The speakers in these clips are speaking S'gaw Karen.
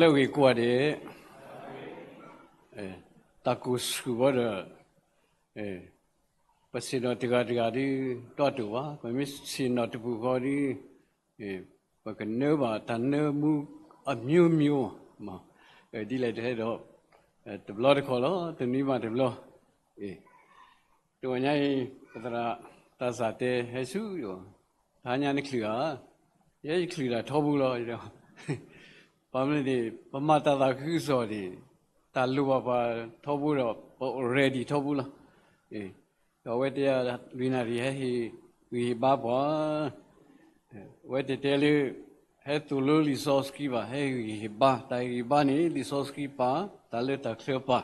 လၢအဂ့ၤကိးဂၤဒဲး, တၢ်ကိၢ်ဆူၣ်ဝဲဒီး, ပဆ့ၣ်နီၤတဂၤတဂၤဒ်တီၢ်တိာ်ဘၣ်, ပမ့ၢ်ဆ့ၣ်နီၤတပူၤဃီဒီး, ပကနၢဘၣ်တၢ်နၢမူအမျိုးမျိုး, ဒ်လဲၣ်တဟဲဒီး, တဘျီတခီၣ်လီၤ, တနွံမးတဘျီ, တဂီၤညါအံၤ ပသရၣ်တၢ်စၢ်တဲဟဲဆူယအိၣ်, တဟါညါနချုးဧါ, ယဲယချုးတၢ်ထီဘိလီၤ, ဘၣ်မနုၤန့ၣ် ပမၤတၢ်သးခုကစီၣ်န့ၣ်, တၢ်လိၣ်ဘၣ်ပှၤထီဘိဒီး ပ ready ထီဘိလီၤ. ဒီးအဝဲတဲယၤ လွံၢ်နၣ်ရံၣ်ဟဲဟ့ၣ်ဂံၢ်ဟ့ၣ်ဘါပှၤ, အဝဲတတဲလၢ ဟဲသိၣ်လိလံာ်စီဆှံဘၣ်, ဟဲဂံၢ်ဟ့ၣ်ဘါ, တၢ်ဟ့ၣ်ဂံၢ်ဘါန့ၣ် လံာ်စီဆှံပၢ်, တၢ်လၢတၢ်ချၢပၢ်,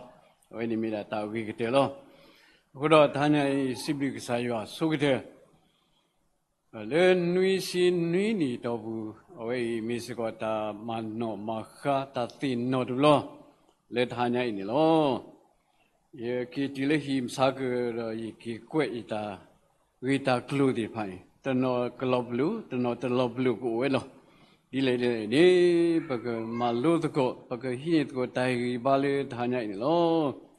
အဝဲန့ၣ်မ့ၢ်ဒၣ်တၢ်အဂ့ၤကတၢၢ်လီၤ. အဃိဒီးတဟါညါအံၤ စံးဘျုးကစၢ်ယွၤအဆိကတၢၢ် လၢနွံဆံနွံနံၣ်အတီၢ်ပူၤ, အဝဲအံၤမ့ၢ်စ့ၢ်ကီးတၢ်မၤနီၣ်မၤဃါတၢ်သ့ၣ်နီၣ်တဘျီ လၢတဟါညါအံၤန့ၣ်လီၤ. ယက့ၤတုၤလၢဟံၣ်မဆါကဒီး ယက့ၤကွဲးယတၢ်ဂ့ၢ်တၢ်ကျိၤသ့ၣ်တဖၣ်န့ၣ် တနီၤကလီၤပလိာ် တနီၤတလီၤပလိာ်ကအိၣ်ဝဲလီၤ. ဒ်လဲၣ်ဒ်လဲၣ်န့ၣ် ပကမၤလိသကိး ပကဟံးန့ၢ်သကိးတၢ်ဟ့ၣ်ဂံၢ်ဟ့ၣ်ဘါလၢတဟါညါအံၤန့ၣ်လီၤ.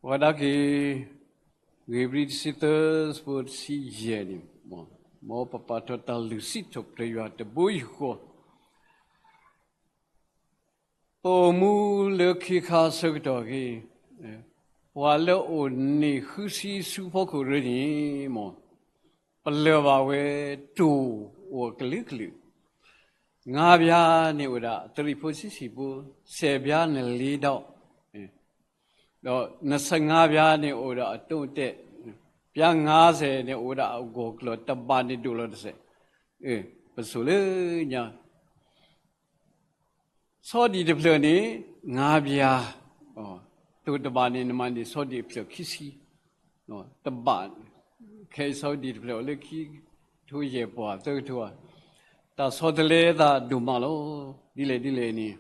ပဝဲဒၣ်က့ၤ ဧ့ၤဘြံၤတဆံသၢ ဆၢဖိတဆံယဲၢ်န့ၣ်, မ်ပပာ်ထီၣ်တၢ်လုၢ်စံးထီၣ်ပတြၢၤယွၤတဘိယူၢ်ဃီ, ပအိၣ်မူလၢခ့ခါဆၢကတီၢ်ဂ့ၤ, ပှၤလၢအအိၣ်န့ၢ်ဃုဆံဆူဖီခိၣ်ရ့န့ၣ်, မ်ပလၢၢ်ဘၣ်ဝဲတိၢ်အိၣ်အကလုာ်ကလုာ်, ငါးပြားန့ၣ်အိၣ်ဒၣ်သရံၣ်ဖိဆံးဆံးဖိ, ဆယ်ပြားန့ၣ်လေးထောင့်, ဒီးနှစ်ဆယ့်ငါးပြားန့ၣ်အိၣ်ဒၣ်အတိၢ်တဲာ်, ပြားငါးဆယ်န့ၣ်အိၣ်ဒၣ်အဂီၢ်ကျီၢ်, တဘးန့ၣ်ဒိၣ်လီၤတစဲး, ပစိာ်လၢညါ ဆီဒံၣ်တဖျၢၣ်န့ၣ် ငါးပြား, တိၢ်တဘးန့ၣ် နမၤန့ၢ်ဆီဒံၣ်အဖျၢၣ်ခံဆံ, တဘး, ခဲအံၤဆီဒံၣ်တဖျၢၣ်အိၣ်လၢခံကထိယဲၢ်ပှၤသၢကထိဧါ, တၢ်ဆီတလဲသးဒိၣ်မးလီၤ. ဒ်လဲၣ်ဒ်လဲၣ်န့ၣ်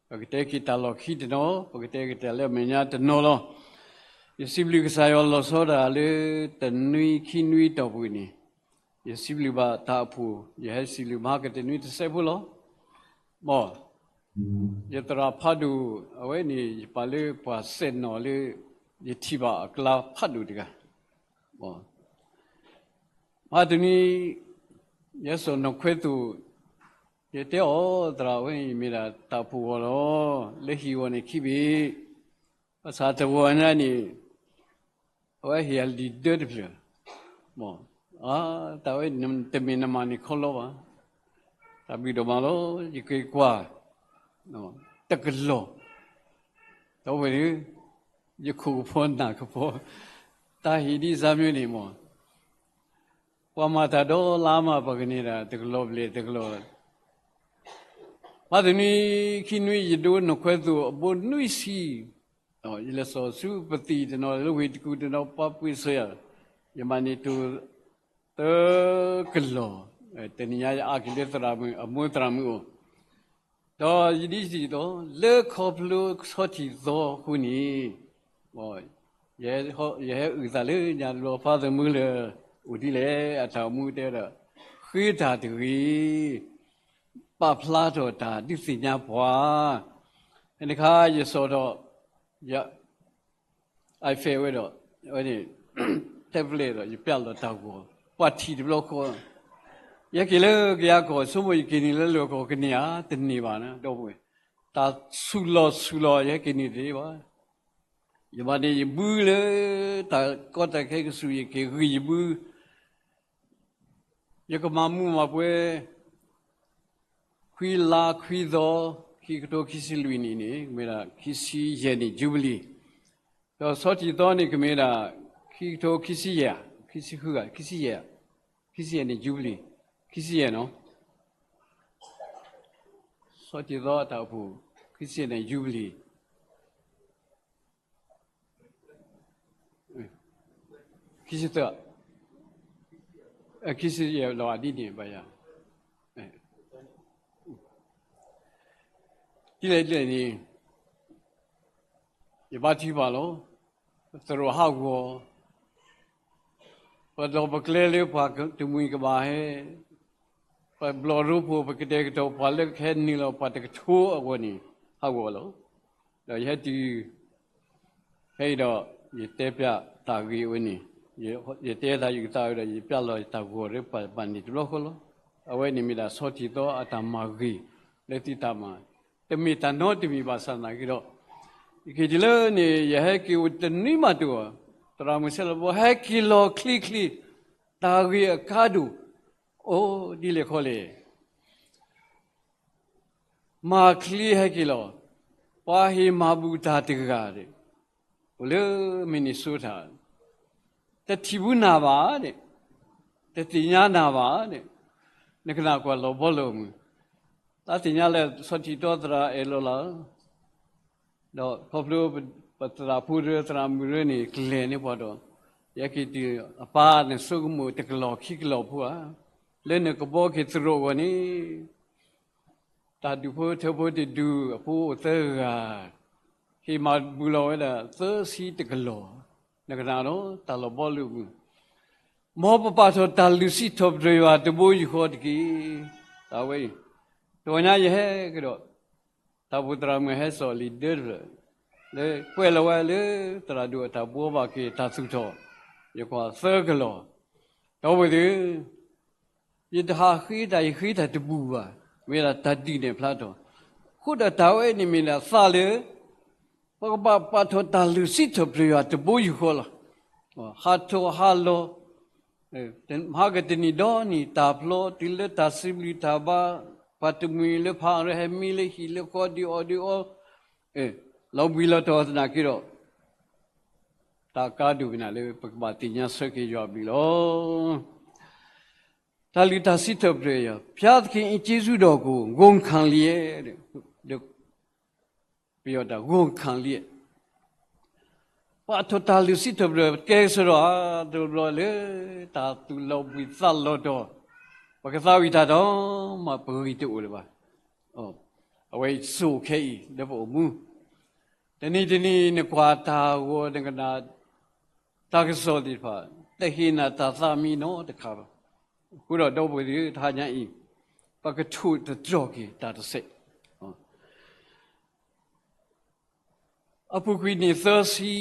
ပကတဲက့ၤတၢ်လီၢ်ခံတနီၤ, ပကတဲက့ၤတၢ်လၢအမဲာ်ညါတနီၤလီၤ. ယစံးဘျုးကစၢ်ယွၤလီၤဆီဒၣ်တၢ်လၢတနွံခံနွံတီၢ်ပူၤန့ၣ်, ယစံးဘျုးဘၣ်တၢ်အိၣ်ဖှိၣ်, ယဟဲစံးဘျုးမၤကတနွံတစဲးဖိလီၤ. မ်ယသရၣ်ဖးဒိၣ် အဝဲန့ၣ် ယပာ်လၢပှၤစဲးနီၣ်လၢ ယထံၣ်ဘၣ်အကျါဖးဒိၣ်တဂၤ, မၤတနွံ ယဲစိာ်နီၣ်ခွဲသိၣ်, ယတဲအီၤ သရၣ်ဝဲအံၤမ့ၢ်ဒၣ်တၢ်အိၣ်ဖှိၣ်ဂီၢ်လီၤ, လၢဟံၣ်ဂီၢ်န့ၣ်ခံဘ့ၣ်, ဘၣ်ဆၣ်တဂီၤညါန့ၣ် အဝဲဟ့ၣ်ယၤလံာ်ဒၢတဖျၢၣ်, တၢ်ဝဲတမ့ၢ်နမၤန့ၢ်ခီလီဘၣ်, တၢ်ဘျုးဒိၣ်မးလီၤ, ယက့ၤကွၢ်, တကလီၢ်, ဒီပုၢ်ဝဲၢ်, ယခိၣ်ကဖီနၢ်ကဖီ, တၢ်ဟ့ၣ်ဒ်စၢ်မ့ၢ်န့ၣ်မး ပှၤမၤတၢ်ဒီလါမး ပှၤကန့ၢ်ဒၣ်တကလီၢ်ဘျဲၣ်တကလီၢ်, မၤတနွံခံနွံ ယဒိနီၣ်ခွဲသိၣ်အဘိနွံဆံ, ယလဲၤစိာ်ဆူပသံၣ်တနီၤ လၢဝ့ၢ်တကူၣ်တနီၤ ပှၤပှ့ၤစၢၤယၤ, ယမၤန့ၢ်တိၢ်သၢကလီၢ်, တနံၤညါယအါက့ၤလၢသရၣ်မုၣ် အမိၢ်သရၣ်မုၣ်အိၣ်, ဒီးယဒ်သိး လၢခီဖျိဆီထံၣ်သီအဃိန့ၣ်, ယဟဲအုၣ်သးလၢညါတဘျီ ဖါသမူလၢ အိၣ်ဒ်လဲၣ် အတၢ်အိၣ်မူတဲဒီး ဃ့တၢ်တဂ့ၤ, ပာ်ဖျါထီၣ်တၢ်ဒုးသ့ၣ်ညါပှၤ, ဖဲန့ၣ်အခါယစိာ်ထီၣ် ယ iPad ဝဲဒီး အဝဲန့ၣ် tablet ဒီး ယပျဲလီၤတၢ်ဂီၤ, ပှၤထံၣ်တဘျီဃီ, ယဟဲက့ၤလၢကယၤကီၢ် ဆိကမိၣ်ယက့ၤန့ၢ်လၢလၢၢ်ကီၢ်ကန့ၢ်ဧါ, တန့ၢ်ဘၣ်, ဒီပုၢ်ဝဲၢ်, တၢ်ဆူၣ်လီၤဆူၣ်လီၤ ယဟဲက့ၤန့ၢ်တသ့ဘၣ်, ယမၤန့ၢ်ယဘုလၢ တၢ်ကီတၢ်ခဲကဆူၣ် ယက့ၤဂံၢ်ယဘု ယကမၤမူမၤပွဲ ခွံလါခွံသီ ခံကထိခံဆံလွံၢ်နံၣ်န့ၣ် မ့ၢ်ဒၣ်ခံဆံယဲၢ်နံၣ် Jubilee, ဒီးဆီထံၣ်သီန့ၣ် ကမ့ၢ်ဒၣ် ခံကထိခံဆံယဲၢ်, ခံဆံဃုဂၤ, ခံဆံယဲၢ်, ခံဆံယဲၢ်နံၣ် Jubilee, ခံဆံယဲၢ်နီၤ, ဆီထံၣ်သီအတၢ်အိၣ်ဖှိၣ် ခံဆံယဲၢ်နံၣ် Jubilee ခံဆံသၢ, ခံဆံယဲၢ်လီၤ ဒ်န့ၣ်ဘၣ်ယၤ, ဒ်လဲၣ်ဒ်လဲၣ်န့ၣ် ယဘါထုကဖၣ်လီၤ. ပသရိာ်ဟးဂီၤ, ပဒီးပကျဲလၢပှၤတမှံၤကဘၣ်ဟဲ, ပဘျီၣ်ရိဖှိၣ် ပကတဲာ်ကတီၤပှၤလၢကဟဲနုာ်လီၤပှၤတကထိအဂီၢ်န့ၣ် ဟးဂီၤလီၤ. ဒီးယဟဲတုၤ ဖဲအံၤဒီး ယတဲပျးတၢ်ဂ့ၢ်အဝဲန့ၣ်, ယတဲသးယကသးဝဲဒီး ယပျးလီၤတၢ်ဂီၤလၢပှၤဘၣ်န့ၣ်တဘျီဃီလီၤ. အဝဲန့ၣ်မ့ၢ်ဒၣ်ဆီထံးသီအတၢ်မၤဂ့ၤလၢသုတၢ်မၤ, တမ့ၢ်တၢ်နီတမံၤဘၣ်ဆၣ်သနာ်က့ဒီး ယက့ၤတုၤလၢန့ၣ် ယဟဲက့ၤအိၣ်တနွံမးတအိၣ်, သရၣ်မုၣ်ဆဲးလီၤဘီ ဟဲက့ၤလီၤချ့ချ့, တၢ်ဂ့ၢ်အကါဒိၣ်, အိၣ်ဒ်လဲၣ်ခီလဲၣ် မၤချ့ဟဲက့ၤလီၤ, ပှၤဟ့ၣ်မၤဘူၣ်တၢ်တဂၤဒီး အိၣ်လၢ Minnesota, တထံၣ်ဘူးနၤဘၣ်ဒီး, တသ့ၣ်ညါနၤဘၣ်ဒီး, နကနၣ်ကွၢ်လီၤဘီလီၤမုၢ်, တၢ်သ့ၣ်ညါလၢဆီထံးသီသရၣ်အဲၣ်လီၤလၢ ဒီးခီဖျိပသရၣ်ဖိရၢ သရၣ်မုၣ်ရၢန့ၣ် ကလဲၤန့ၢ်ပှၤဒီး, ယဟဲက့ၤတုၤအပၢ်န့ၣ် ဆိကမိၣ်တကလီၢ်ခံကလီၢ်ဖိဧါ, လၢနကဘီက့ၤသရိာ်အဂီၢ်န့ၣ် တၢ်ဒူၣ်ဖိထၢဖိတဒူၣ် အဖိအိၣ်သၢဂၤ, ဟ့ၣ်မၤဘူၣ်လီၤဝဲဒၣ်သၢဆံတကလီၢ်, နကနၣ်ဒီး တၢ်လီၤဘီလီၤမုၢ်, မ်ပပာ်ထီၣ်တၢ်လုၢ်စံးထီၣ်ပတြၢၤယွၤတဘိယူၢ်ဃီတက့ၢ်. တၢ်ဝဲအံၤ, တဂီၤညါယဟဲကဒီး တၢ်အိၣ်ဖှိၣ်သရၣ်မုၣ်ဟဲစိာ်လံာ်ဒၢတဖျၢၣ်, လၢကွဲးလီၤဝဲလၢသရၣ်ဒိၣ်အတၢ်ဘှီဘၣ်က့ၤတၢ်သူၣ်ထီၣ်, ယကွၢ်သၢကလီၢ်, ဒီပုၢ်ဝဲၢ်သ့ၣ်ဧၢ, ယတဟးဃ့တၢ် ယဃ့တၢ်တဘူၣ်ဘၣ်, မ့ၢ်ဒၣ်တၢ်ဒုးနဲၣ်ဖျါထီၣ်, အဃိဒီးတၢ်ဝဲန့ၣ်မ့ၢ်ဒၣ်သးလၢ ပကဘၣ်ပာ်ထီၣ်တၢ်လုၢ်စံးထီၣ်ပတြၢၤယွၤတဘိယူၢ်ဃီလီၤ. ဟးထီၣ်ဟးလီၤ, မၤကတနံၤဒီနံၤ တၢ်ဖျီတုၤလၢတၢ်စံးဘျုးတၢ်ဘါ, ပှၤတမှံၤလၢဖးရၢ ဟဲမံလၢဟံၣ်လၢဃီဒုးအီၣ်ဒုးအီ, လီၤဘှံးလီၤတီၤသနာ်က့ဒီး တၢ်ကါဒိၣ်ကနၣ်လၢပကဘၣ်သ့ၣ်ညါဆၢက့ၤယွၤအဘျုးလီၤ. တၢ်လုၢ်တၢ်စံးထီၣ်ပတြၢၤယွၤ, ဘုရားသခင်၏ ကျေးဇူးတော်ကို ဝန်ခံလျက်, ပယီၤတၢ် ဝန်ခံလျက်, ပာ်ထီၣ်တၢ်လုၢ်စံးထီၣ်ပတြၢၤ ကဲကစီဒီဧါ, တဘျီလၢတၢ်သူၣ်လီၤဘှံးသးလီၤတီၤ, ပကသးဝံၣ်တၢ်ဒီးမး ပဂံၢ်တအိၣ်လၢၤဘၣ်. အဝဲစိာ်ခဲအံၤလၢပအိၣ်မူ, တနံၤတနံၤနကွၢ်တၢ်ဂီၤနကနၣ် တၢ်ကစီၣ်သ့ၣ်တဖၣ် တဟ့ၣ်နၤတၢ်သးမံနီတခါဘၣ်. အဃိဒီးဒီပုၢ်ဝဲၢ်သ့ၣ် တဟါညါအံၤ ပကထိၣ်သတြီၤက့ၤတၢ်တစဲး, အပူၤကွံာ်နံၣ်သၢဆံ,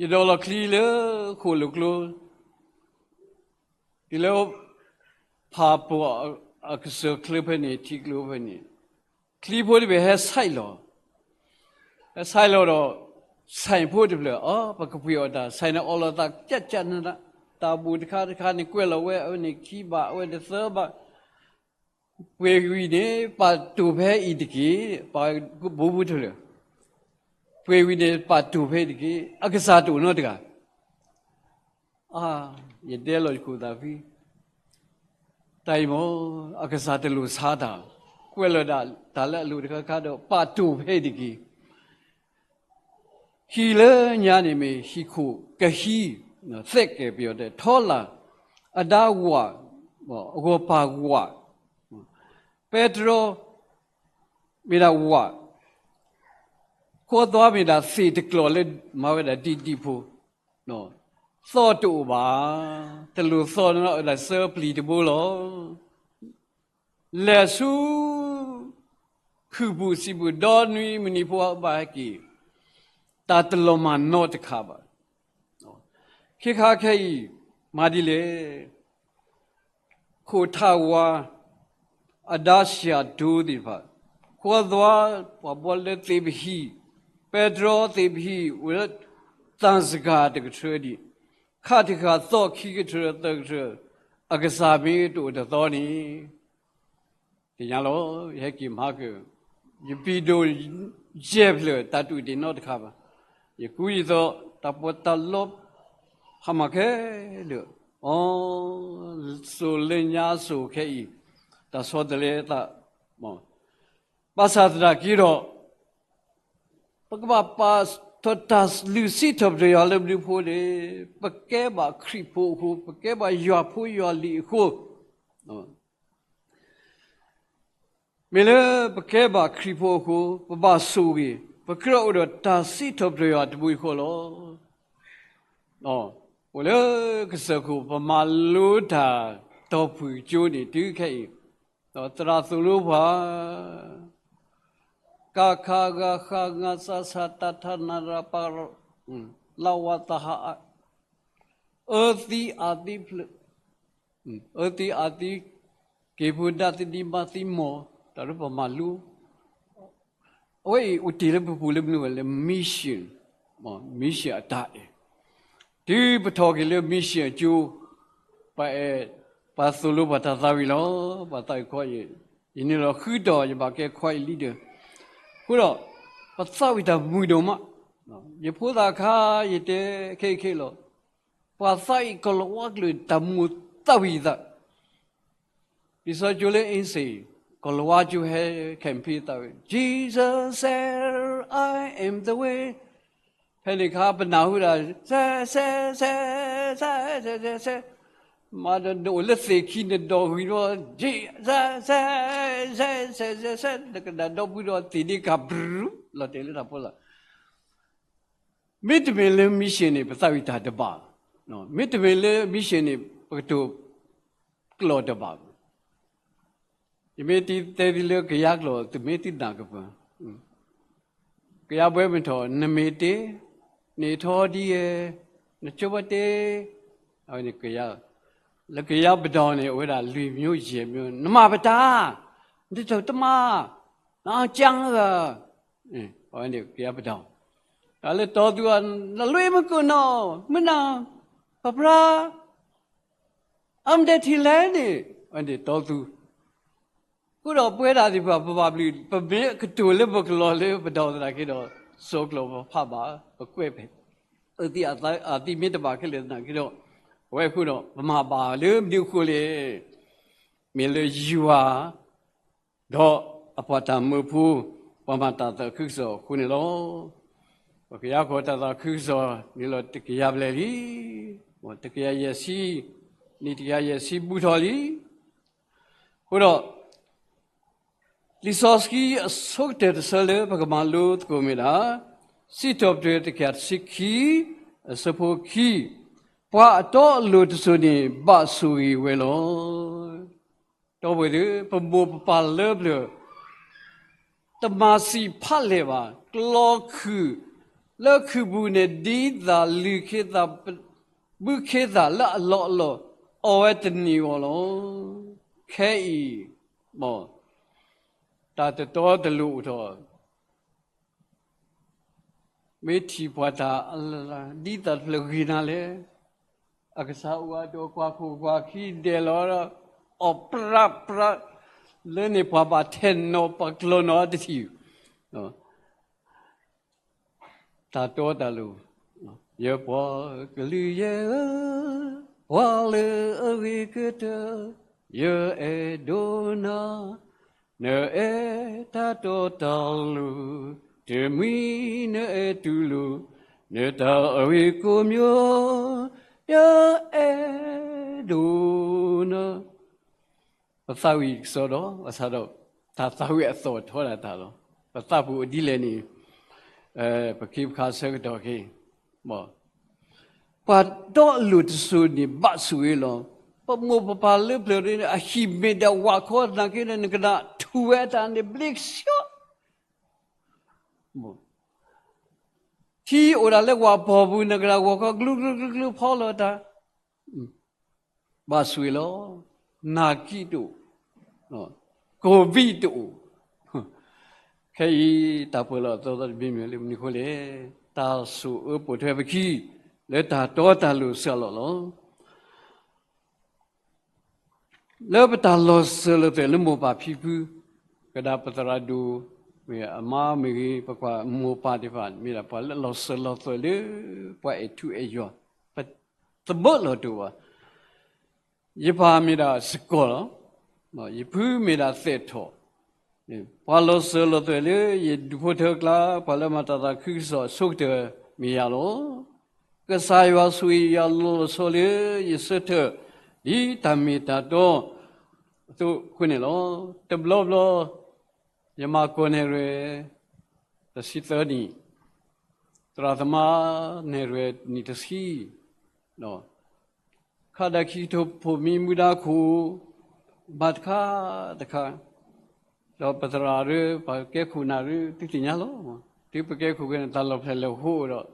ယဒိးလီၤချံလၢခိၣ်လိာ်ကျိ တုၤလၢဖးပိာ်အကစၢၢ်ချၢဖဲန့ၣ် ထံကျိဖဲန့ၣ်, ချံဖိတဘ့ၣ်ဟဲဆဲးလီၤ, ဟဲဆဲးလီၤဒီး ဆဲးဖိတဖျၢၣ် အ ပကပှ့ၤအီၣ်တၢ် ဆဲးန့ၣ်အီၣ်လီၤသးကၠးကၠးနးနး, တၢ်ဘူၣ်တခါတခါန့ၣ် ကွဲးလီၤဝဲအဝဲန့ၣ်ခံဘး အဝဲန့ၣ်သၢဘး, ပှ့ၤဝံၤန့ၣ် ပာ်တိၢ်ဖဲအံၤတက့ၢ်, ပှၤဘိပူၤတဖျၢၣ် ပှ့ၤဝံၤန့ၣ် ပာ်တိၢ်ဖဲအံၤတက့ၢ်, အကစၢ်တအိၣ်နီတဂၤ. အါ, ယတဲလီၤယခိၣ်သးဖံ, တၢ်အံၤမ့ၢ် အကစၢ်တလိၣ်ဆါတၢ်, ကွဲးလီၤဒၣ်တၢ်လၢအလိၣ်တခါခါဒီး ပာ်တိၢ်ဖဲအံၤတက့ၢ်. ဟံၣ်လၢညါန့ၣ်မ့ၢ်ဟံၣ်ခိၣ်ကဟံး, သဲးကဲၣ်ပယီၤတဲ ထီလာ်, အဒါဝး, အဂီၢ်ပာ်ဝး, ပဲတြီ မ့ၢ်ဒၣ်ဝး, ဃီသွါမ့ၢ်ဒၣ်သ့ၣ်တကျီၢ်လၢမၤဝဲဒၣ်ဒံးဒံးဖိ, သီၣ်တအိၣ်ဘၣ်, တလိၣ်သီၣ်နီတဂၤ စၢပျံၤတဘိလီၤ. လဲၤဆူ ခုၣ်ပူၤစံာ်ပူၤ ဒီနွံမုၢ်နံၤဖိဘၣ်ဟဲက့ၤ, တၢ်တလီၤမၢ်နီတခါဘၣ်. ခဲခါခဲအံၤ မၤဒ်လဲၣ်, ခိၣ်ထးဝါ, အဒါစှၤဒိသ့ၣ်တဖၣ်, ဃီသွါ ပှၤဘှီလၢသ့ၣ်ပဟံၣ်, ပဲတြီသ့ၣ်ပဟံၣ် အိၣ်လၢသၣ်စကၤတကထြၢဒံး, ခးတဃာ်သီၣ်ခံကထြၢသၢကထြၢ, အကစၢ်မ့ၢ်တအိၣ်တသီန့ၣ် သ့ၣ်ညါလီၤ, ယဟဲက့ၤမၤကၢၢ်, ယပံၤဒိၣ်ယဲၢ်ဖျၢၣ် တၢ်တူၢ်တ့ၢ်နီတခါဘၣ်. ယကူယသီ တၢ်ပီးတၢ်လီ ဟါမၢ်ခဲလၢာ်, အီ, စိၤလၢညါစိၤခဲအံၤ, တၢ်ဆီတလဲသး, ဘၣ်ဆၣ်သနာ်က့ဒီး ပကဘၣ်ပာ်ထီၣ်တၢ်လုၢ်စံးထီၣ်ပတြၢၤယွၤလၢဘျုးဖိန့ၣ်, ပကဲဘၣ်ခရံာ်ဖိအဃိ, ပကဲဘၣ်ယွၤဖိယွၤလံၤအဃိ, မ့ၢ်လၢပကဲဘၣ်ခရံာ်ဖိအဃိ, ပဘၣ်ဆိၣ်ဂ့ၤ, ပကြၢးအိၣ်ဒီးတၢ်စံးထီၣ်ပတြၢၤယွၤတဘိယူၢ်ဃီလီၤ. အိၣ်လၢကစၢၢ်ခိၣ် ပမၤလိတၢ် တီၢ်ဖုၣ်ကၠိန့ၣ် တုၤခဲအံၤ, ဒီးသရၣ်သိၣ်လိပှၤ ကခဂဃငစစတထနရပ လဝသဟ အၢသံအသံဖျၢၣ်, အၢသံအသံ, က့ၤဖိဒၣ်သဒံးမၤသံမီၢ်, တၢ်လၢပမၤလိ အဝဲအံၤအိၣ်တ့ၢ်လၢပပူၤလၢမနုၤလဲၣ်, mission, mission အတၢ်အဲၣ်, တုၤပထီၣ်က့ၤလၢ mission အကၠိ, ပအဲၣ်, ပှၤသိၣ်လိပှၤတၢ်သးဝံၣ်လီၤ. ပှၤသးဝံၣ်ခွါအံၤ, ယန့ၣ်လီၤဃုတီၢ် ယဘၣ်ကဲ choir leader, အဃိဒီး ပသးဝံၣ်တၢ်မုာ်ဒိၣ်မး, ယဖိသၣ်ခါ ယတဲခဲအံၤခဲအံၤလီၤ, ပှၤသးဝံၣ်ကိၤလၤဝါကျိာ် တၢ်မိၣ်သးဝံၣ်သး လံာ်စီဆှံကၠိလၢ အ့စ့ၣ်, ကိၤလၤဝါကၠိဟဲ campaign သးဝံၣ် Jesus said, I am the way, ဖဲန့ၣ်အခါ ပနၢ်ဟူဒၣ် စဲ စဲ စဲ စဲ စဲ စဲ စဲ စဲ, မၤဒီးနအိၣ်လၢသ့ၣ်ခံ နဒီးဂံၢ်ဒီး စဲ စဲ စဲ စဲ စဲ နကနၣ်ဒီပုၢ်ဒီးသ့ၣ်ဒ့ကၤ ဘြူၤ လီၤတဲာ်လၢတၢ်ဖိသၣ် မ့တမ့ၢ်လၢ mission န့ၣ် ပသးဝံၣ်တၢ်တဘၣ်, မ့တမ့ၢ်လၢ mission န့ၣ် ပကတိၤကျိာ်တဘၣ်, ယမ့ၢ်တဲသုလၢကယၤကျိာ် သုမ့ၢ်သုနၢ်ကပၢၢ်, ကယၤဘှဲမုၢ်ထီၣ် နမ့ၢ်တ့, နထီဒ်ယဲ, နကၠိဘၣ်တ့, အဝဲန့ၣ်ကယၤ, လၢကယၤပဒီၣ်န့ၣ် အိၣ်ဝဲဒၣ်လွံၢ်မျိုးယဲၢ်မျိုး, နမၤပတၢ်, နတတမၤ, နအကၢ်ဂၤ, အဝဲန့ၣ်ကယၤပဒီၣ်, တၢ်လၢတီသူဧါ, နလွံၢ်မုၢ်ကိၣ်နီၣ်, မုၢ်နၤ, ပပြၢ အမ့ၢ်ဒဲးထံၣ်လဲၣ်န့ၣ်, အဝဲန့ၣ်တီသူ, ဃိဒီးပဝဲဒၣ်သ့ၣ်တဖၣ် ပဘၣ်ဘျုး, ပမ့ၢ်ကတိၤလၢပကလီၢ်လၢပဒီသနာ်က့ဒီး, စီကျိာ်ပဖးဘၣ်, ပကွဲးဖဲ, အၢသံအသံမ့ၢ်တဘၣ်ခဲလၢာ်သနာ်က့ဒီး, အဝဲအဃိဒီး ပမၤဘၣ်လၢမနုၤအဃိလဲၣ်, မ့ၢ်လၢယွၤ ဒီးအပှၤတၢ်မၢဖိ, ပှၤမၤတၢ်သးခုကစီၣ်အဃိန့ၣ်လီၤ. ပကယၤခီၣ်တၢ်သးခုကစီၣ်န့ၣ်လီၤ တကယၤဘျဲၣ်လံ, တကယၤယဲၢ်ဆံ, နံၣ်တကယၤယဲၢ်ဆံဘူးထီၣ်လံ. အဃိဒီး လံာ်စီဆှံအဆိကတၢၢ်တဆၢလၢပကမၤလိသကိးမ့ၢ်ဒၣ်, စံးထီၣ်ပတြၢၤတကယၤတဆံခံ, အဆၢဖိခံ, ပှၤအတီအလိၤတစိၤန့ၣ် ဘၣ်ဆိၣ်ဂ့ၤဝဲလီၤ. ဒီပုၢ်ဝဲၢ်သ့ၣ်, ပမိၢ်ပပၢ်လၢပျၢၤ တမၤစံးဖးလဲၢ်ဘၣ်, ကျီခုၣ်လၢခုၣ်ပူၤန့ၣ် ဒ်သိးလုၢ်ခ့သး, ဘုခ့သးလၢအလီၢ်အလီၢ် အီၣ်ဝဲတနံၤအဂီၢ်လီၤ. ခဲအံၤ တၢ်တတီတလိၤအိၣ်ထီၣ် မ့ၢ်ထံၣ်ပှၤတၢ်အလၢ်လၢ် ဒ်သိးတဖျၢၣ်ဂ့ၤနၤလဲၣ်. အကစၢ်အိၣ်အဒိးကွၢ်ခိၣ်ကွၢ်ခံ ဒဲးလီၤဒီး အီၣ်ပြးပြး လၢန့ၣ်ပှၤဘၣ်ထဲနီၤ ပှၤကျီၤနီၤတထံၣ် တၢ်တီတၢ်လိၤ, ယပှၤကလုာ်ယဲၢ်ဧၢ, ပှၤလၢအဂ့ၤကတၢၢ်, ယအဲၣ်ဒိးနၤ, နအဲၣ်တၢ်တီတၢ်လိၤ, တမှံၤနအဲၣ်တူၢ်လိာ်, နတၢ်အဂ့ၤကိးမံၤ, ယအဲၣ်ဒိးနၤ ပသးဝံၣ်ကစီဒီး ဘၣ်ဆၣ်ဒီး တၢ်သးဝံၣ်အသီၣ်ထီဒၣ်တၢ်လီၤ. ပသးပူၤဒ်လဲၣ်န့ၣ် ပခ့ပခါဆၢကတီၢ်က့ၤ ပှၤတီအလိၤတစိၤန့ၣ် ဘၣ်ဆိၣ်ဂ့ၤလီၤ. ပမိၢ်ပပၢ်လၢပျၢၤန့ၣ် အဟံၣ်မ့ၢ်ဒၣ်ဝးခီသနာ်က့န့ၣ် နကနၣ်ထူၣ်ဝဲတၢ်န့ၣ် ဘျ့ကဆှီ ထံအိၣ်ဒၣ်လၢဝးပီၤပူၤ နကနၣ်ဂီၤခီ ကျူကျူကျူကျူဖီလီၤတၢ် ဘၣ်ဆိၣ်ဂ့ၤလီၤ. နာ်ကံတအိၣ်, ကိၣ်ဘံၣ်တအိၣ်. ခဲအံၤ တၢ်ပၢၢ်လီၤအသီသီတမံၤမံၤလၢမနုၤအဃိလဲၣ်, တၢ်ဆိၣ်အၢပိာ်ထွဲပခံ လၢတၢ်တီတၢ်လိၤစှၤလီၤလီၤ. လၢပတၢ်လီၤစၢၤလီၤသွဲၣ်လၢမိၢ်ပၢ်ဖံဖု, ကဒၣ်ပသရၣ်ဒိၣ် မ့ၢ်အမါမ့ၢ်ဂ့ၤ ပကွၢ်မိၢ်ပၢ်သ့ၣ်တဖၣ် မ့ၢ်ဒၣ်ပှၤလၢလီၤစၢၤလီၤသွဲၣ်လၢ ပှၤအဲၣ်ထူအဲၣ်ယွၤ, ပသမၢလီၤတိာ်ဘၣ်. ယပၢ်မ့ၢ်ဒၣ်စကီၤလီၤ. ယဖုမ့ၢ်ဒၣ်သဲးထီၣ်. ပှၤလီၤစၢၤလီၤသွဲၣ်လၢယဒူၣ်ဖိထၢကျါ ပှၤလၢမၤတၢ်သးခုကစီၣ်အဆိကတၢၢ်မ့ၢ်ယၤလီၤ. ကစၢ်ယွၤဆိၣ်ဂ့ၤယၤလီၤလီၤဆီဆီလၢယဆၢထၢၣ် ဒ်တၢ်မ့ၢ်တၢ်တီအသိးအဃိန့ၣ်လီၤ. တဘျီဘျီ ယမၤကီၢ်နဲၣ်ရွဲၣ် တဆံသၢနံၣ်, သရၣ်သမါနဲၣ်ရွဲၣ်နံၣ်တဆံ, ဒီး ခးဒၣ်ခံကထိဖိးမံမူဒါခိၣ် ဘၣ်တခါတခါ, ဒီးပသရၣ်ရၢ ပှၤကဲခိၣ်နၢ်ရၢ သုသ့ၣ်ညါလီၤ. တုၤပကဲခိၣ်ကဲန့ၣ် တၢ်လီၢ်ဖျဲၣ်လၢာ်ဃိဒီး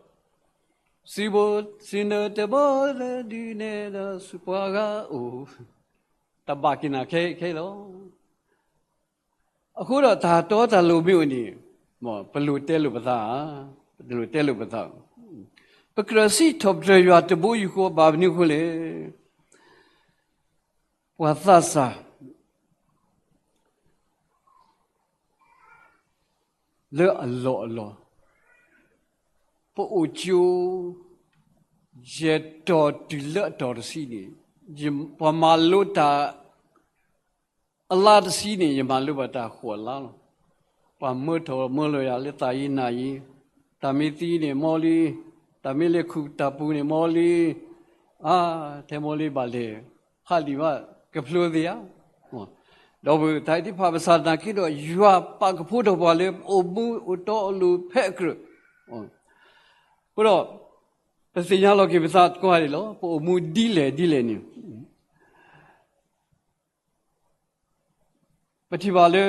စံးဘိ စံးနၢတဘီလၢဒုးနဲၣ်ဒီး စူးပှၤဂၤအိၣ်, တၢ်ဘၣ်က့ၤနၤခဲခဲလီၤ. အဃိဒီးတၢ်တီတၢ်လိၤမ့ၢ်အိၣ်န့ၣ်, ပလိၤတဲလိာ်ပသး, ပလိၤတဲလိာ်ပသး, ပကြၢးစံးထီၣ်ပတြၢၤယွၤတဘိယူၢ်ဃီ ဘၣ်မနုၤအဃိလဲၣ်. ပှၤသးစၢ် လၢအလီၢ်အလီၢ်, ပအိၣ်ကၠိ ယဲၢ်တီၤတုၤလၢအတီၤတဆံန့ၣ်, ပှၤမၤလိတၢ် အလါတဆံန့ၣ် ယမၤလိဘၣ်တၢ်ဃိးအလါလီၤ. ပှၤမၢထီၣ်မၢလီၤယၤလၢသးယံၤနၤယံၤ, တၢ်မ့ၢ်သံန့ၣ်မီလံ, တၢ်မ့ၢ်လဲၤခူၣ်တၢ်ပူၤန့ၣ်မီလံ, အါ, ထဲမီလံဘၣ်လဲၣ်, ဖးလံာ်ဘၣ်ကဖျိသ့ဧါ. ဒီးပတၢ်သ့ၣ်တဖၣ်ပစၢ်သနာ်က့ဒီး ယွၤပာ်ကဖိထီၣ်ပှၤလၢအိၣ်မူအိၣ်တီအိၣ်လိၤဖဲအကြၢး, အဃိဒီး ပသ့ၣ်ညါလီၤက့ၤပသးကိးဂၤဒဲးလီၤ. ပအိၣ်မူဒ်လဲၣ်ဒ်လဲၣ်န့ၣ် ပထံၣ်ဘၣ်လၢ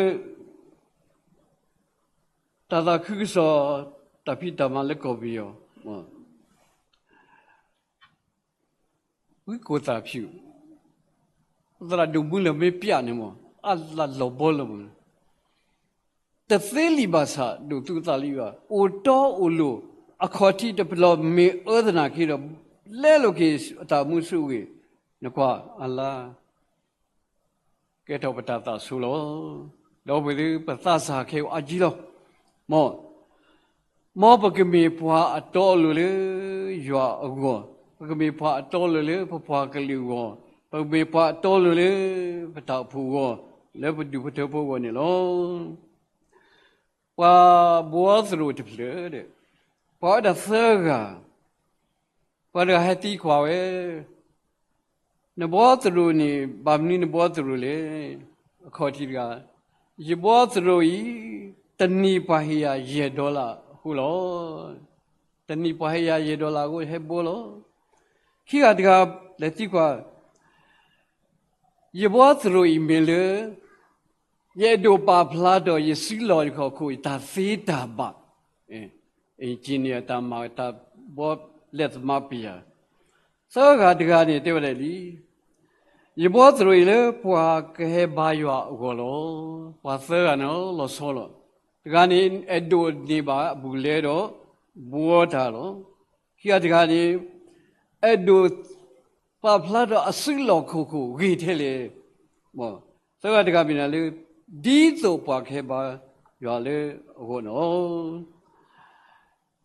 တၢ်သးခုကစီၣ် တၢ်ဖံးတၢ်မၤလၢကီၢ်ပယီၤ, ဝံကိၢ်သၣ်ဖၠူၣ်, သရၣ်ဒိၣ်မူလၢမ့ၢ်ပျးန့ၣ်မ့ၢ် အလၢ်လီၤဘီလီၤမး, တသ့လံဘၣ်ဆၣ် ဒိၣ်သူသးလံဘၣ်, အိၣ်တီအိၣ်လိၤ, အခီၣ်ထံးတပလီၢ်မ့ၢ်အၢသနာ်က့ဒီး လဲလိာ်က့ၤအတၢ်မူဆူၣ်ဂ့ၤ, နကွၢ်အလါ ကဲထီၣ်ပတၢ်သးဆိလီၤ. ဒီပုၢ်ဝဲၢ်သ့ၣ် ပသးစၢ်ခဲအံၤအါကံလီၤ. မ်, မ်ပကမ့ၢ်ပှၤအတီအလိၤလၢယွၤအဂီၢ်, ပကမ့ၢ်ပှၤအတီအလိၤလၢပပှၤကလုာ်အဂီၢ်, ပကမ့ၢ်ပှၤအတီအလိၤလၢ ပတၢ်အိၣ်ဖှိၣ်အဂီၢ်, လၢပဒူၣ်ဖိထၢဖိအဂီၢ်န့ၣ်လီၤ. ပှၤဘှီသရိာ်တဖျၢၣ်ဒီး, ပှၤဝဲဒၣ်သၢဂၤ, ပှၤတဂၤဟဲသံကွၢ်ဝဲ, နဘှီသရိာ်န့ၣ် ဘၣ်မနုၤနဘှီသရိာ်လဲၣ်. အခီၣ်ထံးတဂၤ, ယဘှီသရိာ်အံၤ တနံၣ်ပှၤဟ့ၣ်ယၤယဲၢ်ဒီလၣ်အဃိလီၤ. တနံၣ်ပှၤဟ့ၣ်ယၤယဲၢ်ဒီလၣ်အဃိ ဟဲဘှီလီၤ. ခံဂၤတဂၤလဲၤသံကွၢ်, ယဘှီသရိာ်အံၤမ့ၢ်လၢ ယအဲၣ်ဒိးပာ်ဖျါထီၣ်ယစုလီၢ်ခီၣ်ခိၣ် ယတၢ်သ့တၢ်ဘၣ်, အ့ၣ်က့န့ၣ် အတၢ်မၤတၢ်ဘှီလဲၤသမါပယၤ, သၢဂၤတဂၤန့ၣ်တဲဝဲဒၣ်လံ, ယဘှီသရိာ်အံၤလၢပှၤကဟဲဘါယွၤအဂီၢ်လီၤ. ပှၤသၢဂၤန့ၣ်လီၤဆီလီၤ. တဂၤန့ၣ် အဲၣ်ဒိးန့ၢ်ဘၣ်အဘူးအလဲဒီး ဘှီတၢ်လီၤ. ခံဂၤတဂၤန့ၣ် အဲၣ်ဒိး ပာ်ဖျါထီၣ်အစုလီၢ်ခီၣ်ခိၣ်ဂ့ၤထဲလဲၣ်. သၢဂၤတဂၤမ့ၢ်ဒၣ်လၢ ဒ်သိးပှၤကဟဲဘါယွၤလၢအဂီၢ်န့ၣ်လီၤ.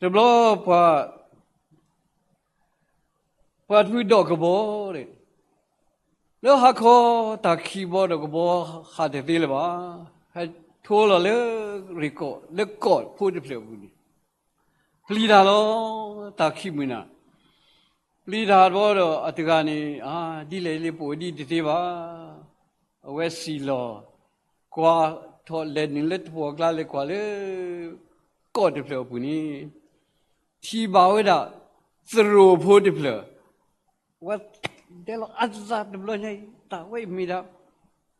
တဘျီပှၤ ပှၤတဖုဒီးကဘီန့ၣ် လၢဟါခီတၢ်ခံးဘီဒီးကဘီဟးတသ့လၢၤဘၣ်. ဟဲထိလီၤလၢရ့ၣ်ကီၢ် လၢကီၢ်ဖိတဖျၢၣ်အပူၤန့ၣ် ပျံၤတၢ်လီၤ. တၢ်ခံးမုၢ်နၤ ပျံၤတၢ်ဘီဒီးအတဂၤန့ၣ် ဒ်လဲၣ်လၢပအိၣ်ဒ်တသ့ဘၣ်. အဝဲစံၣ်လီၤ ကွၢ်ထီၣ်လဲၤနုာ်လၢတပှီၢ်ကျါလဲၤကွၢ်လၢ ကီၢ်တဖျၢၣ်အပူၤန့ၣ် ထံၣ်ဘၣ်ဝဲဒၣ် သရိာ်ဖိတဖျၢၣ် ဝဲဒဲလီၤအသးတဘျီညါအံၤ တၢ်ဝဲအံၤမ့ၢ်ဒၣ်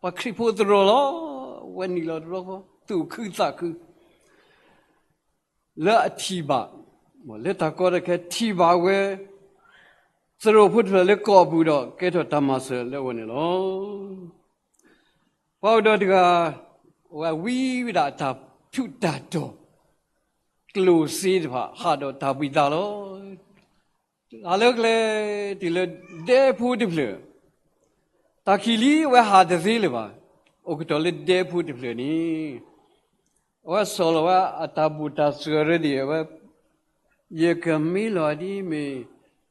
ပှၤခရံာ်ဖိသရိာ်လီၤ. ဝဲနုာ်လီၤတဘျီဃီ သူၣ်ခုသးခု လၢအထံၣ်ဘၣ် လၢတၢ်ကီတၢ်ခဲထံၣ်ဘၣ်ဝဲ သရိာ်ဖိတဖျၢၣ်လၢကီၢ်အပူၤဒီး ကဲထီၣ်တၢ်မၤစၢၤလၢအဝဲန့ၣ်လီၤ. ပှၤအိၣ်ဒီးတဂၤ အဝဲဝံဝဲဒၣ်အတၢ်ထူးတၢ်တီၤ ကျိၣ်စ့တဖၣ် ဟးဒီးတၢ်ဘှံးသးလီၤ. ဟးလၢကျဲတုၤလၢဒဲဖိတဖျၢၣ် တၢ်ခံးလံ အဝဲဟးတသ့လၢၤဘၣ်. အိၣ်ကတီၢ်လၢဒဲဖိတဖျၢၣ်န့ၣ် အဝဲဆီၣ်လီၤဝဲအတၢ်ဘူၣ်တၢ်စၢၤရၢဒံး အဝဲ ယကမ့ၢ်လီၤဒ်မ့ၢ်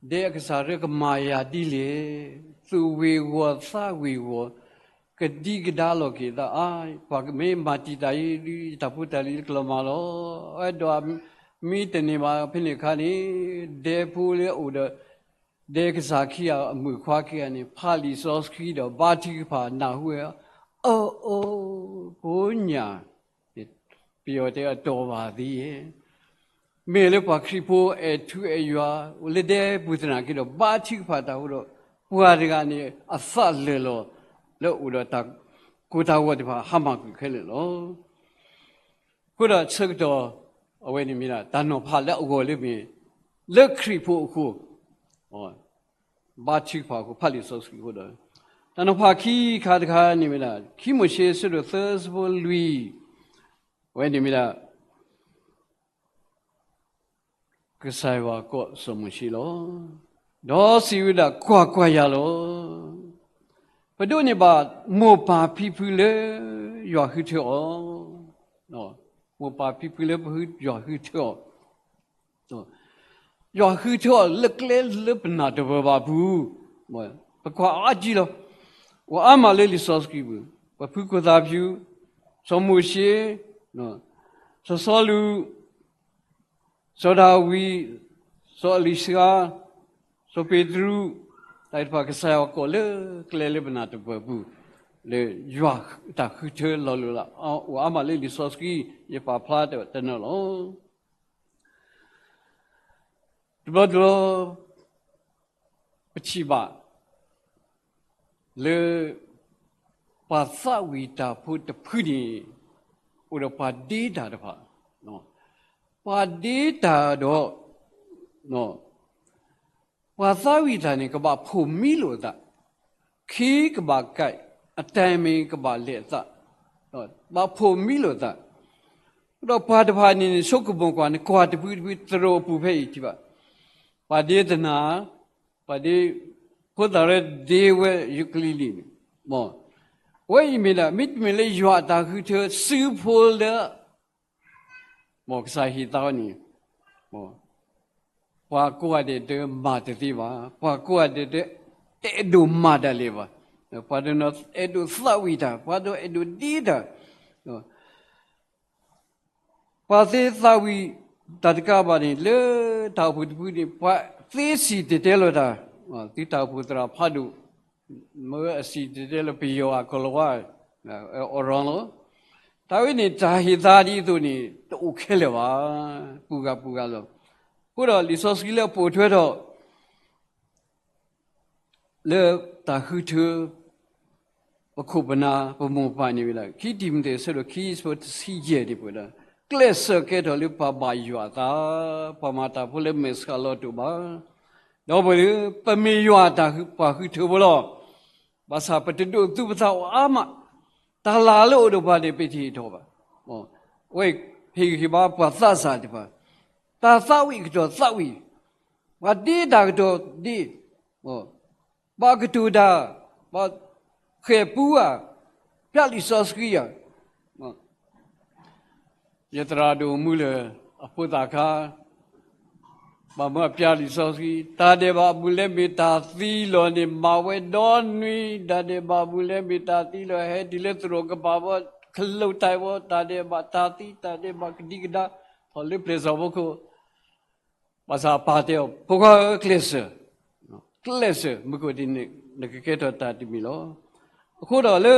ဒဲအကစၢ်ရၢကမၤယၤဒ်လဲၣ်. သူၣ်ဝ့ၤဂီၤသးဝ့ၤဂီၤ ကဒံကဒါလီၤက့ၤသးအါ, ပှၤမ့ၢ်မၤတံာ်တာ်အံၤ ယတၢ်ဖိတၢ်လံၤလၢကလီၤမၢ်လီၤ. အဝဲဒိးမံတန့ၢ်ဘၣ်ဖဲန့ၣ်အခါန့ၣ် ဒဲဖိလၢအအိၣ်ဒီး ဒဲကစၢ်ခံဂၤအမုၣ်ခွါခံဂၤန့ၣ် ဖးလံာ်စီဆှံဒီးဘါထုကဖၣ်နၢ်ဟူဝဲ, အိၣ်အိၣ် ကိးညၣ် ပယီၤတဲအတီၤဘၣ်သံ, မ့ၢ်လၢပှၤခရံာ်ဖိအဲၣ်ထူအဲၣ်ယွၤ အိၣ်လၢဒဲပူၤသနာ်က့ဒီး ဘါထုကဖၣ်တၢ်ဟူဒီး ပှၤတဂၤန့ၣ် အသးလၢာ်လီၤ လၢအအိၣ်ဒီးတၢ်ကိၢ်တၢ်ဂီၤတဖၣ် ဟါမၢ်ကွံာ်ခဲလၢာ်လီၤ. အဃိဒီးဆၢကတီၢ် အဝဲန့ၣ်မ့ၢ်ဒၣ် တၢ်နီၤဖးလၢအဂီၢ်လၢမ့ၢ် လၢခရံာ်ဖိအဃိ ဘါထုကဖၣ်အဃိ ဖးလံာ်စီဆှံအဃိဒီး တၢ်နီၤဖးခံခါတခါန့ၣ်မ့ၢ်ဒၣ် ခံမိၤၡ့ အဆၢဒိၣ်သၢ အဆၢဖိလွံၢ် အဝဲန့ၣ်မ့ၢ်ဒၣ် ကစၢ်ယွၤကိးစီၤမိၤၡ့လီၤ. ဒီးစံးဝဲဒၣ်, ကွၢ်ကွၢ်ယၤလီၤ. ပဒိးန့ၢ်ဘၣ်မိၢ်ပၢ်ဖံဖုလၢယွၤဃုထၢအီၤ, မိၢ်ပၢ်ဖံဖုလၢပယွၤဃုထၢအီၤ, ယွၤဃုထၢအီၤလၢကျဲလၢပနၢ်တပၢၢ်ဘၣ်အပူၤ, ပကွၢ်အါကံလီၤ. အိၣ်အါမးလၢလံာ်စီဆှံပူၤ, ပဖုကိၣ်သၣ်ဖၠူ, စီၤမိၤၡ့, စီၤစီလူး, စီၤဒၤဝံး, စီၤအ့လံၡါ, စီၤပ့းတရူး, တၢ်တဖၣ်ကစၢ်ယွၤကိးလၢကျဲလၢပနၢ်တပၢၢ်ပူၤ, လၢယွၤတၢ်ဃုထၢလီၤလိာ်လၢ အိၣ်အါမးလၢလံာ်စီဆှံ, ယပာ်ဖျါတနၢၤလီၤ. တဘျီတဘျီ ပထံၣ်ဘၣ် လၢ ပှၤသးဝံၣ်တၢ်ဖိတဖုန့ၣ် အိၣ်ဒီးပှၤဒ့တၢ်တဖၣ်, ပှၤဒ့တၢ်ဒီး ပှၤသးဝံၣ်တၢ်န့ၣ် ကဘၣ်ဖိးမံလိာ်အသး, ခ့ကဘၣ်ကဲး, အတၢ်မ့ၢ်ကဘၣ်လဲၤအသး, ဘၣ်ဖိးမံလိာ်အသး, ဒီးပှၤတဖၣ်န့ၣ်န့ၣ် ဆိကမိၣ်ကွၢ် နကွၢ်တဖုတဖုသရိာ်အပူၤဖဲအံၤထံၣ်ဘၣ်, ပှၤဒ့တနၤ, ပှၤဒ့, ဖိသၣ်လၢဒ့ဝဲယူးကလံၤလံၤန့ၣ်, အဝဲအံၤမ့ၢ်ဒၣ် မ့တမ့ၢ်လၢယွၤအတၢ်ဃုထၢစုဖိလၢ မ်ကစၢ်ဟ့ၣ်သါန့ၣ်, ပှၤကိးဂၤဒဲးတမၤတသ့ဘၣ်, ပှၤကိးဂၤဒဲးတ အဲၣ်ဒိးမၤဒၣ်လဲာ်ဘၣ်, ပှၤတနီၤအဲၣ်ဒိးသးဝံၣ်တၢ်, ပှၤတနီၤအဲၣ်ဒိးဒ့တၢ်, ပှၤသ့သးဝံၣ်တၢ်တကးဘၣ်န့ၣ် လၢတၢ်အိၣ်ဖှိၣ်တဖုန့ၣ် ပှၤသ့စံၣ်တဲၤတဲလီၤတၢ်, သုတၢ်အိၣ်ဖှိၣ်သရၣ်ဖးဒိၣ် မ့ၢ်အစံၣ်တဲၤတဲလီၤပယီၤအကီၢ်လီၤဝါ, အီၣ်ရီလီၤ, တၢ်ဝဲန့ၣ် တၢ်ဟ့ၣ်သါဒ်သိးန့ၣ် တအိၣ်ခဲလၢာ်ဘၣ်, ပူၤဂၤပူၤဂၤလီၤ. အဃိဒီးလံာ်စီဆှံလၢအပိာ်ထွဲထီၣ် လၢတၢ်ဃုထၢ ပခိၣ်ပနၢ်ပမိၢ်ပၢ်န့ၣ်ဝဲဒၣ် ခံတံၤမသ့း အဆၢဒိၣ်ခံ အဆၢဖိတဆံယဲၢ်န့ၣ် ပဝဲဒၣ် ကျဲးစၢးကဲထီၣ်လၢပှၤဘၣ်ယွၤအသး, ပှၤမၤတၢ်ဖိလၢမဲာ်ဆှးလီၤတအိၣ်ဘၣ်, ဒီးပဝဲဒၣ် ပမ့ၢ်ယွၤအတၢ်ပှၤဃုထၢဖိလီၤ. ဘၣ်ဆၣ်ပတဒိးသူပသးအိၣ်အါမး, တၢ်လၢ်လၢအိၣ်ဒီးပှၤန့ၣ် ပတဟ့ၣ်ထီၣ်ဘၣ်, အဝဲဟ့ၣ်ဂံၢ်ဟ့ၣ်ဘါပှၤသးစၢ်တဖၣ်, တၢ်သးဝံၣ်ကတီၢ်သးဝံၣ်, ပှၤဒ့တၢ်ကတီၢ်ဒ့, ဘၣ်ကတိၤတၢ်, ဘၣ်ဃဲၤပူဧါ, ပျၢ်လံာ်စီဆှံဧါ, ယသရၣ်ဒိၣ်မူလၢၢ်အဖိသၣ်ခါ, ဘၣ်မၢအပျၢ်လံာ်စီဆှံ, တၢ်ဒဲးဘးအဘူးလဲမ့ၢ်တၢ်သံလီၤန့ၣ် မၤဝဲဒီနွံ, တၢ်ဒဲးဘးအဘူးလဲမ့ၢ်တၢ်သံလီၤ ဟဲတုၤလၢသရိာ်ကဘၣ်ဝဲ ခလိာ်တၢ်ဝဲ, တၢ်ဒဲးဘးတၢ်သံ, တၢ်ဒဲးဘးကဒံကဒါ, ထီၣ်လၢပျဲၢ်စီၣ်ဖိခိၣ် ဘၣ်ဆၣ်အပၢ်တဲအီၤ ဖိခွါဧၢ ကျဲးစၢး, ကျဲးစၢး မုၢ်ကအိၣ်တနံၤ နကကဲထီၣ်တၢ်တမံၤလီၤ. အဃိဒီးလၢ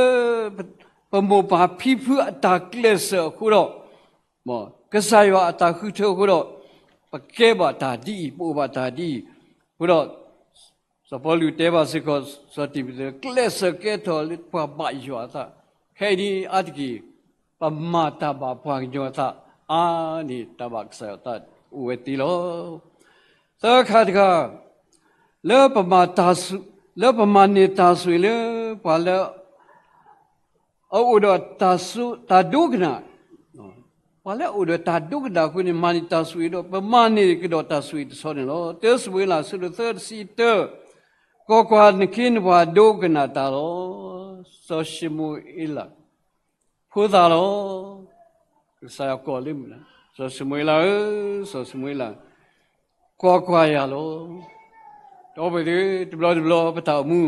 ပမိၢ်ပၢ်ဖံဖုအတၢ်ကျဲးစၢးအဃိဒီး, မ်ကစၢ်ယွၤအတၢ်ဃုထၢအဃိဒီး, ပကဲဘၣ်တၢ်ဒ်အံၤ, ပအိၣ်ဘၣ်တၢ်ဒ်အံၤ, အဃိဒီး စီၤပီလူးတဲဘၣ်စ့ၢ်ကီး စီၤတံၤမသ့း ကျဲးစၢးကဲထီၣ်လၢပှၤဘၣ်ယွၤအသး, ခဲအံၤဒ်အံၤအါတက့ၢ်, ပမၤတၢ်ဘၣ်ပှၤကညီအသးအါန့ၢ် တၢ်ဘၣ်ကစၢ်ယွၤအသးအိၣ်ဝဲသ့လီၤ. သၢခါတခါ, လၢပမၤတၢ်ဆိၣ်, လၢပမၤန့ၢ်တၢ်ဆိၣ်ဂ့ၤလၢ ပှၤလၢ အအိၣ်ဒီးတၢ်ဒိကနၣ်, ပှၤလၢအအိၣ်ဒီးတၢ်ဒိကနၣ်အဃိန့ၣ် မၤန့ၢ်တၢ်ဆိၣ်ဂ့ၤဒီး ပမၤန့ၢ်ကဒီးတၢ်ဆိၣ်ဂ့ၤတဆီန့ၣ်လီၤ. တၢၡမူၤအ့လး အဆၢဒိၣ်သၢ တဆံတၢ, ကွၢ်ကွၢ်, နခ့နပှၤဒိကနၣ်တၢ်လီၤ. စီၤၡမူၤအ့လး, ဖိသၣ်လီၤ. ကစၢ်ယွၤကိးလၢမုၢ်လၢ်, စီၤၡမူၤအ့လးဧၢ, စီၤၡမူၤအ့လး, ကွၢ်ကွၢ်ယၤလီၤ. ဒီပုၢ်ဝဲၢ်သ့ၣ်, တဘျီတဘျီပတၢ်အိၣ်မူ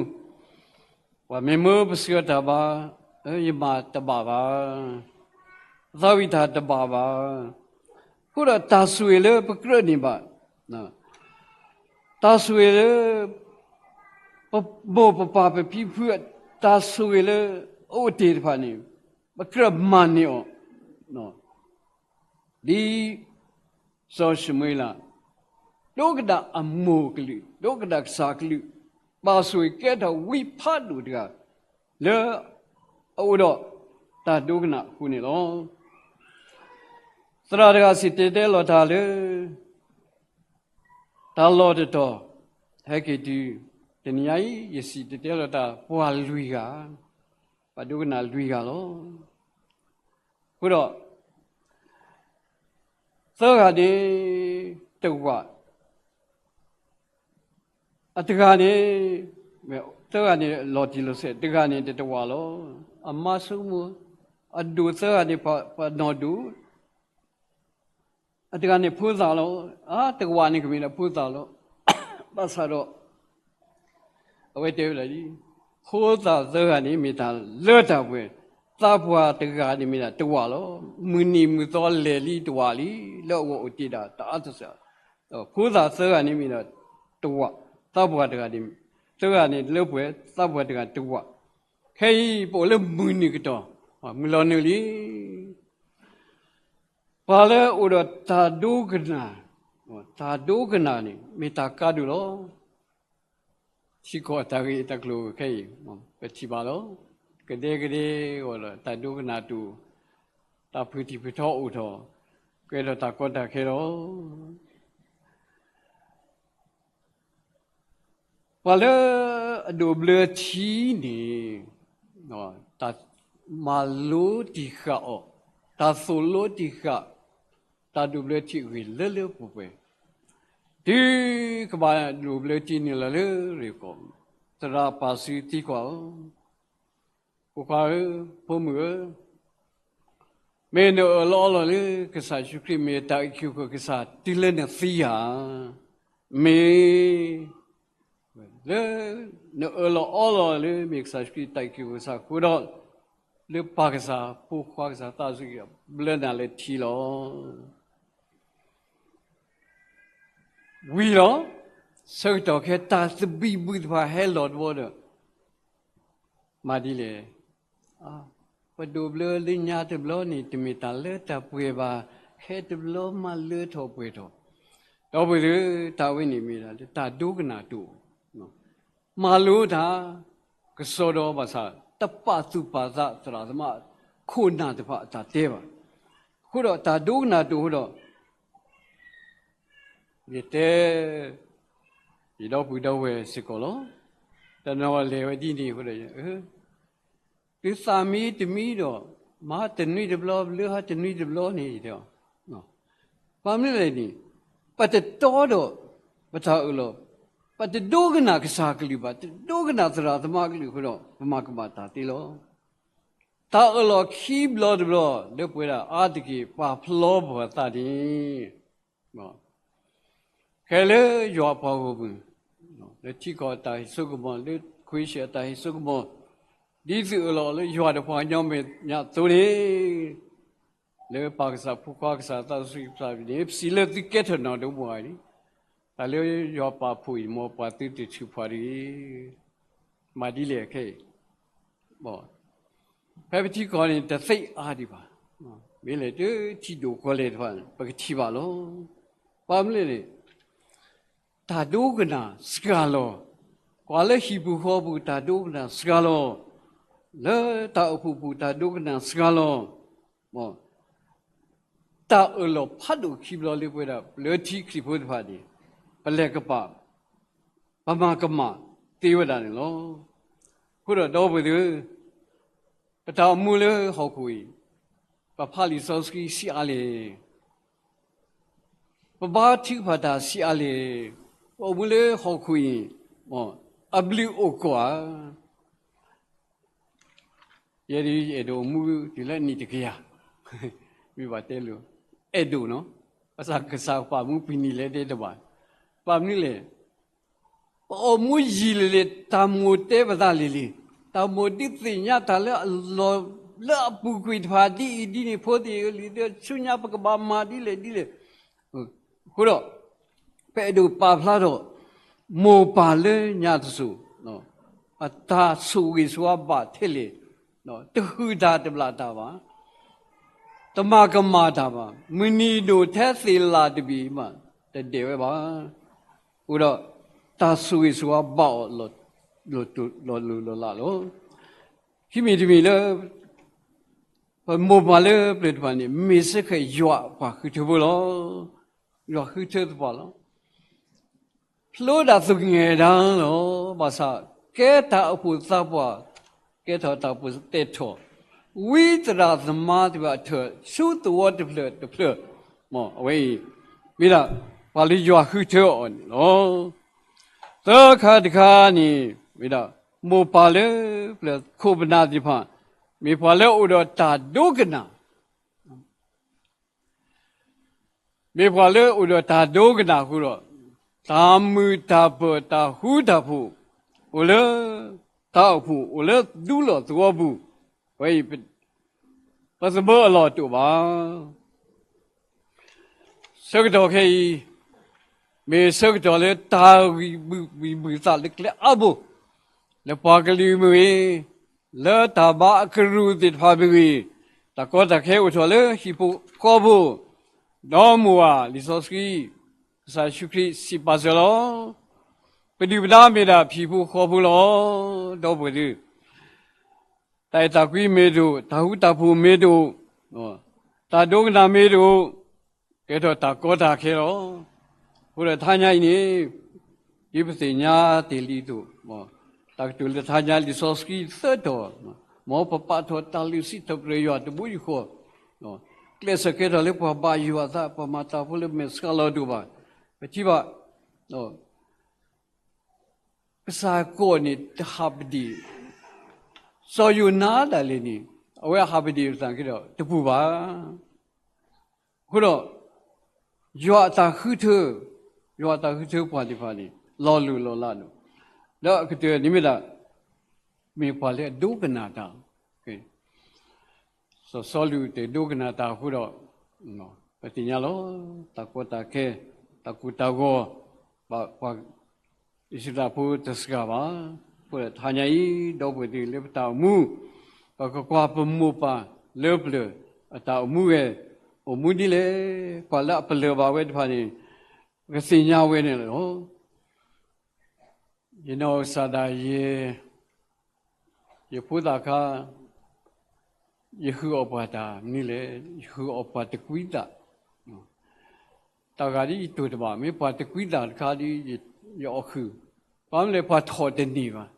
ပှၤမ့ၢ်မၢပဆှၢတၢ်ဘၣ်, ယမၤတဘၣ်ဘၣ်, ပသးဝံၣ်တၢ်တဘၣ်ဘၣ်. အဃိဒီးတၢ်ဆိၣ်ဂ့ၤလၢပကြၢးန့ၢ်ဘၣ်, တၢ်ဆိၣ်ဂ့ၤလၢ ပမိၢ်ပပၢ်ပဖံဖု တၢ်ဆိၣ်ဂ့ၤလၢအအိၣ်တ့ၢ်တဖၣ်န့ၣ် ပကြၢးမၤန့ၢ်အီၤ ဒ်စီၤၡမူၤအ့လး ဒိကနၣ်အမိၢ်ကလုၢ်, ဒိကနၣ်ကစၢ်ကလုၢ်, ပာ်ဆိၣ်ဂ့ၤကဲထီၣ်ဝံဖးဒိၣ်တဂၤ လၢအအိၣ်ဒီးတၢ်ဒိကနၣ်အဃိန့ၣ်လီၤ. သရၣ်တဂၤစံၣ်တဲၤတဲလီၤတၢ်လၢ တၢ်လီၢ်တတီၤ ဟဲက့ၤတုၤတနံၤညါအံၤ ယစံၣ်တဲၤတဲလီၤတၢ်ပှၤလွံၢ်ဂၤ, ပှၤဒိကနၣ်လွံၢ်ဂၤလီၤ. အဃိဒီး သၢဂၤန့ၣ်တဝာ်, အတဂၤန့ၣ်, သၢဂၤန့ၣ်လီၤတံၢ်လီၤဆဲး, တဂၤန့ၣ်တတဝာ်လီၤ. အမါဆိကမိၣ်, အဒိၣ်သၢဂၤန့ၣ်ပှၤနီၢ်ဒိၣ် အတဂၤန့ၣ်ဖိသၣ်လီၤ. အတဝာ်န့ၣ်ကမ့ၢ်ဒၣ်ဖိသၣ်လီၤ. ဘၣ်ဆၣ်ဒီး အဝဲတဲဝဲဒၣ်ဒ်, ဖိသၣ်သၢဂၤန့ၣ်မ့ၢ်တၢ်လၢတၢ်ပှဲၤ, သးပှၢ်တဂၤန့ၣ်မ့ၢ်ဒၣ်တဝာ်လီၤ. မုၢ်နံၤမုၢ်သီလဲၤလံတဝာ်လံ, လၢအဂီၢ်အိၣ်တ့ၢ်ဒၣ်တအါတစှၤ, ဖိသၣ်သၢဂၤန့ၣ်မ့ၢ်ဒၣ်တဝာ်, သးပှၢ်တဂၤ, သၢဂၤန့ၣ်လၢပှဲၤ, သးပှၢ်တဂၤတဝာ်, ခဲအံၤပအိၣ်လၢမုၢ်နုာ်ကတီၢ်, မုၢ်လီၤနုာ်လံ. ပှၤလၢအအိၣ်ဒီးတၢ်ဒိကနၣ်, တၢ်ဒိကနၣ်န့ၣ် မ့ၢ်တၢ်ကါဒိၣ်လီၤ. ထံကီၢ်တၢ်ဂ့ၢ်တၢ်ကျိၤခဲအံၤ ပထံၣ်ဘၣ်လီၤ. ကဒဲကဒဲဂီၢ်ဒီး တၢ်ဒိကနၣ်တအိၣ်, တၢ်ဖုၣ်ထံၣ်ဖုၣ်ထီအိၣ်ထီၣ်, ကဲထီၣ်တၢ်ကီတၢ်ခဲလီၤ. ပှၤလၢအဒိးဘျၢထံန့ၣ် တၢ်မၤလိတံၢ်ဃာ်အီၤ, တၢ်သိၣ်လိတံၢ်ဃာ် တၢ်ဒိးဘျၢထံဂ့ၢ်လၢလၢပှဲၤပှဲၤ, တုၤကဘၣ်ဒိးဘျၢထံန့ၣ်လီၤလၢရ့ၣ်ကီၢ်, သရၣ်ပာ်စုသံကွၢ်အီၤ, ဖိခွါဧၢ, ဖိမုၣ်ဧၢ, မ့ၢ်နအၢၣ်လီၤအီလီၤလၢကစၢ်ယ့ၣ်ၡူးခရံာ်မ့ၢ်တၢ်အုၣ်က့ၤခီၣ်က့ၤကစၢ်တုၤလၢနသံဧါ. မ့ၢ် လၢနအၢၣ်လီၤအီလီၤလၢမ့ၢ်ကစၢ်ယ့ၣ်ၡူးခရံာ်တၢ်အုၣ်က့ၤခီၣ်က့ၤကစၢ်အဃိဒီး, လၢပၢ်ကစၢ်, ဖိခွါကစၢ်, သးစီဆှံဘျၢနၤလၢထံလီၤ. ဝံၤလီၤ, ဆၢကတီၢ်ခဲအံၤတၢ်သဘံၣ်ဘုၣ်တဖၣ်ဟဲလီၤတဘျီဒီး, မၤဒ်လဲၣ်, ပဒိးဘျၢလၢညါတဘျီန့ၣ် တမ့ၢ်တၢ်လၢတၢ်ပှဲၤဘၣ်, ခဲတဘျီမးလၢထီၣ်ပှဲၤထီၣ်, ဒီပုၢ်ဝဲၢ်သ့ၣ်ဧၢ, တၢ်ဝဲန့ၣ်မ့ၢ်ဒၣ်လၢတၢ်ဒိကနၣ်တအိၣ်, မၤလိတၢ်, ကစီဒီဘၣ်ဆၣ် တပာ်သူၣ်ပာ်သးသရၣ်သမါခိၣ်နၢ်တဖၣ်အတၢ်တဲဘၣ်. အဃိဒီးတၢ်ဒိကနၣ်တအိၣ်အဃိဒီး ယတဲ ယဒီပုၢ်ဒီဝဲၢ်စ့ၢ်ကီးလီၤ. တနီၤလဲၤဝဲဒ်န့ၣ်အဃိဒီး, သုသးမံတမံဒီး, မၤတနွံတဘျီ, ဘျၢဟီတနွံတဘျီန့ၣ်, ဘၣ်မနုၤလဲၣ်န့ၣ်, ပတတီဒီးပတၢ်အၢၣ်လီၤ, ပတဒိကနၣ်ကစၢ်ကလုၢ်ဘၣ်, တဒိကနၣ်သရၣ်သမါကလုၢ်အဃိဒီး ပမၤကမၣ်တၢ်သ့လီၤ. တၢ်အၢၣ်လီၤခံဘျီတဘျီ လၢပဝဲဒၣ်အါတက့ၢ်ပာ်ဖျီပှၤသးန့ၣ် ခဲလၢယွၤအပှၤဂီၢ်မုၢ်, လၢထံကီၢ်အတၢ်ဟ့ၣ်စိကမီၤ, လၢခရံာ်အတၢ်ဟ့ၣ်စိကမီၤ, ဒ်သုအၢၣ်လီၤလၢယွၤဒီးပှၤကညီမဲာ်ညါအသိးန့ၣ်, လၢပၢ်ကစၢ်, ဖိခွါကစၢ်, သးစီဆှံကစၢ်န့ၣ် ပစံးလၢသုကဲထီၣ်နီၢ်ဒိမါဝၤန့ၣ်, တၢ်လၢယွၤပာ်ဖှိၣ်အံၤ မ်ပှၤသုတထုးဖှၤတဂ့ၤ. မၤဒ်လဲၣ်ခဲအံၤ ဖဲပထံကီၢ်န့ၣ် တသ့အါဒံးဘၣ်, မ့ၢ်လဲၣ် တထံၣ်ဒိၣ်ကီလဲၣ်တဖၣ်န့ၣ် ပကထံၣ်ဘၣ်လီၤ. ဘၣ်မနုၤလဲၣ်န့ၣ်, တၢ်ဒိကနၣ်စှၤလီၤ, ပှၤလၢဟံၣ်ပူၤဃီပူၤ တၢ်ဒိကနၣ်စှၤလီၤ, လၢတၢ်အိၣ်ဖှိၣ်ပူၤတၢ်ဒိကနၣ်စှၤလီၤ, တၢ်အၢၣ်လီၤဖးဒိၣ်ခံဘျီလၢပဝဲဒၣ် ပလၢထံခရံာ်ဖိတဖၣ်န့ၣ်, ပလဲၤကပာ်, ပမၤကမၣ်သ့ဝဲဒၣ်န့ၣ်လီၤ. အဃိဒီးဒီပုၢ်ဝဲၢ်သ့ၣ်ဧၢ, ပတၢ်အိၣ်မူလၢဟီၣ်ခိၣ်အံၤ, ပဖးလံာ်စီဆှံဆံးအါလဲၣ်, ပဘါထုကဖၣ်တၢ်ဆံးအါလဲၣ်, ပအိၣ်မူလၢဟီၣ်ခိၣ်အံၤ, အဘျုးအိၣ်ကွၢ် ယဲဒၣ်ယအဲၣ်ဒိးအိၣ်မူတုၤလၢအနံၣ်တကယၤ, မ့ၢ်ဘၣ်တဲလိၤ, အဲၣ်ဒိးနီၤ, ဘၣ်ဆၣ်ကစၢ်ပာ်မူပှဲၤနံၣ်လဲၣ်တဲတဘၣ်, ဘၣ်မနုၤလဲၣ်, ပအိၣ်မူယံာ်လံၤလံၤ တၢ်မိၣ်တဲပသးလံၤလံၤ, တၢ်မိၣ်ဒုးသ့ၣ်ညါတၢ်လၢအလီၢ်လၢအပူၤကွံာ်တဖၣ်ဒ်အံၤဒ်န့ၣ် ဖိသ့ၣ်ဧၢလံၤသ့ၣ်ဧၢ ဆူညါပကဘၣ်မၤဒ်လဲၣ်ဒ်လဲၣ်, အဃိဒီး ပအဲၣ်ဒိးပာ်ဖျါထီၣ် မိၢ်ပၢ်လၢညါတစိၤ, အတၢ်ဆိၣ်ဂ့ၤဆိၣ်ဝါဘၣ်ထဲလဲၣ်, တဟုၣ်တၢ်တဘျၣ်တၢ်ဘၣ်, တမၤကမၣ်တၢ်ဘၣ်, မုၢ်နံၤဒိၣ်ထဲသ့ၣ်လၣ်တဘ့ၣ်မး တဒဲးဝဲဘၣ်. အဃိဒီး တၢ်ဆိၣ်ဂ့ၤဆိၣ်ဝါဘၣ်အီၤလီၤ လီၤလိၤလီၤလးလီၤ. ခံမံၤတမံၤလၢ ပမိၢ်ပၢ်လၢပျၢၤတဖၣ်န့ၣ် မ့ၢ်စ့ၢ်ကီးယွၤပှၤဃုထၢဖိလီၤ. ယွၤဃုထၢသပှၢ်လီၤ. ဖျိဒၣ်သငဲၤဒါလီၤ. ဘၣ်ဆၣ် ကဲတၢ်အိၣ်ဖှိၣ်သးပှၢ်, ကဲထီၣ်တၢ်အိၣ်ဖှိၣ်သဲးထီၣ်, ဝံသရၣ်သမါသ့ၣ်တဖၣ်အထၢၣ် ဆူသဝီတဖျၢၣ်တဖျၢၣ်, မ်အဝဲအံၤ မ့ၢ်ဒၣ် ပှၤလၢယွၤဃုထၢအီၤန့ၣ်လီၤ. သၢခါတခါန့ၣ် မ့ၢ်ဒၣ် မိၢ်ပၢ်လၢပျၢၤခိၣ်ပနၢ်သ့ၣ်တဖၣ် မ့ၢ်ပှၤလၢအိၣ်ဒီးတၢ်ဒိကနၣ် မ့ၢ်ပှၤလၢအိၣ်ဒီးတၢ်ဒိကနၣ်အဃိဒီး တၢ်မုာ်တၢ်ပၢၤတၢ်ဃူတၢ်ဖိး အိၣ်လၢတၢ်အိၣ်ဖှိၣ် အိၣ်လၢဒူလီၢ်သဝီပူၤ, ဝဲအံၤ ပသမၢအလီၢ်တအိၣ်ဘၣ်. ဆၢကတီၢ်ခဲအံၤ မ့ၢ်ဆၢကတီၢ်လၢတၢ်ဂံၢ်ဘါဘံၣ်ဘုၣ်သးလၢကျဲအါဘိ, လၢပှၤကလုာ်မ့ၢ်ဂ့ၤ, လၢတၢ်ဘါအကရူၢ်သ့ၣ်တဖၣ်မ့ၢ်ဂ့ၤ, တၢ်ကီတၢ်ခဲအိၣ်ထီၣ်လၢဟံၣ်ဖိဃီဖိ, ဒီးမိၢ်ဧါလံာ်စီဆှံ, ကစၢ်ယ့ၣ်ၡူးခရံာ်စံးပာ်စၢၤလီၤ. ပဒုၣ်ပဒါမ့ၢ်ဒၣ်ဟံၣ်ဖိဃီဖိလီၤ. ဒီပုၢ်ဝဲၢ်သ့ၣ်ဧၢ, တၢ်အဲၣ်တၢ်ကွံမ့ၢ်တအိၣ်, တၢ်ဃူတၢ်ဖိးမ့ၢ်တအိၣ်, တၢ်ဒိကနၣ်မ့ၢ်တအိၣ်, ကဲထီၣ်တၢ်ကီတၢ်ခဲလီၤ. အဃိဒီးတဟါညါအံၤန့ၣ် ဒ်ပသ့ၣ်ညါတ့ၢ်လံအသိး, တၢ်ကတိၤလၢတဟါညါလံာ်စီဆှံသၢတီၤ, မ်ပပာ်ထီၣ်တၢ်လုၢ်စံးထီၣ်ပတြၢၤယွၤတဘိယူၢ်ဃီ, ကျဲးစၢးကဲထီၣ်လၢပှၤဘၣ်ယွၤအသး ပှၤမၤတၢ်ဖိလၢမဲာ်ဆှးလီၤတအိၣ်ဘၣ်. ပထံၣ်ဘၣ် ကစၢ်ကီးန့ၣ်တဟးပဒံး, စီၤယိၤနါဒၣ်လဲာ်န့ၣ် အဝဲဟးပဒံးအသးက့ဒီးတပူၤဘၣ်. အဃိဒီး ယွၤအတၢ်ဃုထၢ, ယွၤအတၢ်ဃုထၢပှၤသ့ၣ်တဖၣ်န့ၣ် လီၤလိၢ်လီၤလးဒိၣ်, ဒီးအကတၢၢ်န့ၣ်မ့ၢ်ဒၣ် မ့ၢ်ပှၤလၢအဒိကနၣ်တၢ် စီၤစီလူးတဒိကနၣ်တၢ်အဃိဒီး ပသ့ၣ်ညါလီၤ. တၢ်ကီတၢ်ခဲ, တၢ်ကိၢ်တၢ်ဂီၤ, ဘၣ်ပှၤအံၣ်စရ့လးဖိတစှၤဘၣ်. အဃိဒီးတဟါညါအံၤ ဒီပုၢ်ဝဲၢ်သ့ၣ်လၢပတၢ်အိၣ်မူ, ပကကွၢ်ပမိၢ်ပၢ်လၢပျၢၤအတၢ်အိၣ်မူဝဲ, အိၣ်မူဒ်လဲၣ်, ပှၤလၢအပလၢၢ်ဘၣ်ဝဲတဖၣ်န့ၣ် ပကသ့ၣ်ညါဝဲန့ၣ်လီၤ. ယနီၢ်ကစၢ်ဒၣ်ယဲ ယဖိသၣ်ခါ, ယဃုအီၣ်ပှၤတၢ်မနုၤလဲၣ်, ယဃုအီၣ်ပှၤတကွံသး, တၢ်ဂၤဒ်ယတိၢ်တဘၣ်, မ့ၢ်ပှၤတကွံသးတခါဒ်ယအီၣ်ဃုာ်, ဘၣ်မနုၤလဲၣ်ပှၤထီၣ်တန့ၢ်ဘၣ်,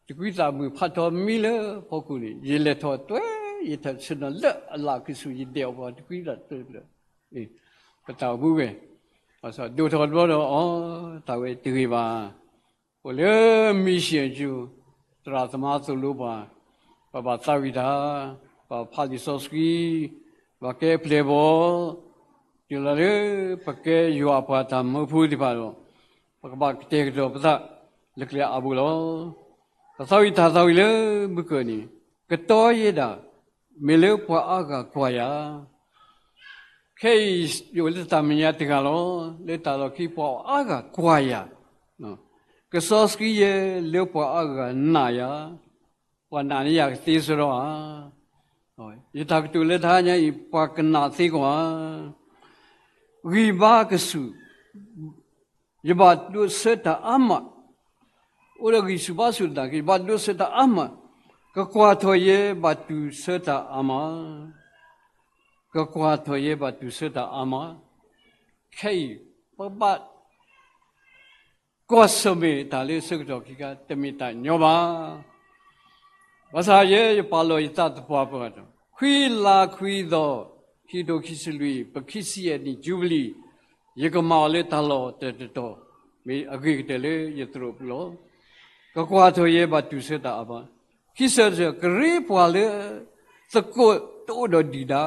တကွံသးမုၢ်ဖးထီမံလၢဖီခိၣ်န့ၣ် ယလဲၤထီၣ်တွဲ, ယထီၣ်ဆၢနီၤလၢအလၢ်ကဆူၣ် ယဒဲးအီၣ်ပှၤတကွံသးတဖျၢၣ်, ပတၢ်အိၣ်မူဝဲ, ဒိၣ်ထီၣ်တဘျီဒီး အီ တၢ်ဝဲတဂ့ၤဘၣ်. အိၣ်လၢ mission အကၠိ, သရၣ်သမါသိၣ်လိပှၤ, ပဘၣ်သးဝံၣ်တၢ်, ပဘၣ်ဖးလံာ်စီဆှံ, ပဘၣ်ကဲအပျဲၢ်အဘီၣ်, တုၤလီၤလၢ ပကဲယွၤအပှၤတၢ်မၢဖိသ့ၣ်တဖၣ်ဒီး ပကဘၣ်ကတဲာ်ကတီၤပသးလၢကျဲအါဘိလီၤ. ပသးဝံၣ်တၢ်သးဝံၣ်လၢမုၢ်ကၢၢ်န့ၣ် ကတီၤယဲဒၣ် မ့ၢ်လၢပှၤအါဂၤကွၢ်ယၤ ခဲအံၤ ယအိၣ်လၢတၢ်မဲာ်ညါတဂၤလီၤ. လၢတၢ်လီၢ်ခံပှၤအါဂၤကွၢ်ယၤ, ကစီဆှံယဲလၢပှၤအါဂၤနာ်ယၤ, ပှၤနာ်န့ၢ်ယၤကသ့စ့ၢ်ကီးဧါ. ယတၢ်ကတိၤလၢတဟါညါအံၤ ပှၤကနာ်သ့ကီးဧါ. ဂံၢ်ဘါကဆူၣ် ယဘၣ်ဒိးဆၢတၢ်အါမး, အိၣ်ဒီးဂံၢ်ဆူၣ်ဘါဆူၣ်သနာ်က့ ယဘၣ်ဒိးဆၢတၢ်အါမး, ကကွၢ်ထီၣ်ယဲဘၣ်တူၢ်ဆၢတၢ်အါမး, ကကွၢ်ထီၣ်ယဲဘၣ်တူၢ်ဆၢတၢ်အါမး, ခဲအံၤ ပဘၣ် ကွၢ်ဆၢၣ်မဲာ်တၢ်လၢဆၢကတီၢ်ခံခါ တမ့ၢ်တၢ်ညီဘၣ်. ဘၣ်ဆၣ်ယဲယပာ်လီၤယသးသပှၢ်ပှၢ်ဒီး ခွံလါခွံသီ ခံကထိခံဆံလွံၢ် ပခံဆံယဲၢ်နံၣ် ယူဘလံၤ, ယကမၤအီၤလၢတၢ်လီၢ်တတီၤတီၤ, မ့ၢ်အဂ့ၤကတၢၢ်လၢယသရိာ်ပူၤလီၤ. ကကွၢ်ထီၣ်ယဲဘၣ်တူၢ်ဆၢတၢ်အါမး, ခံဆၢတဆၢ ကရ့ပှၤလၢသကိးတအိၣ်ဒီးဒုၣ်ဒါ